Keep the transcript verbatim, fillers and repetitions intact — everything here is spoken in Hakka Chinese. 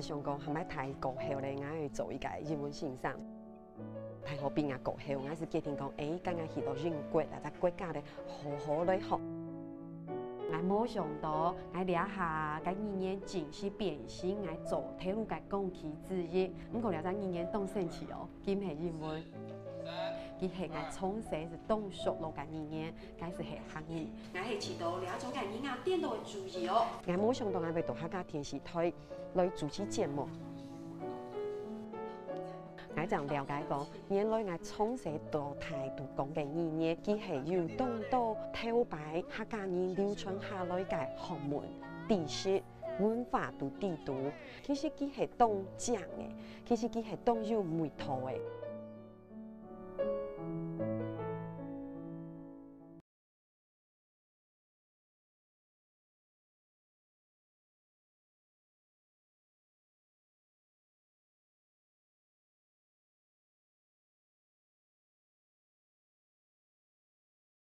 想講還愛大學過後咧，𠊎愛做一個英文先生。大學畢業過後，𠊎就決定講，誒，該𠊎去到英國，這隻國家咧，好好來學。𠊎無想到，𠊎這下个語言真係變成𠊎做頭路个工具之一。毋過這隻語言當神奇哦，佢毋係英文，佢係𠊎從細就當熟絡个語言，該就係客語。𠊎係試著這種个語言顛倒个主意哦。𠊎無想到𠊎會到客家電視台來主持節目。 𠊎正了解到，原來𠊎從細到大都講个語言，佢係有當多頭擺客家人流傳下來个學問、知識、文化在裡肚。其實佢係當靚个，其實佢係當有味道个。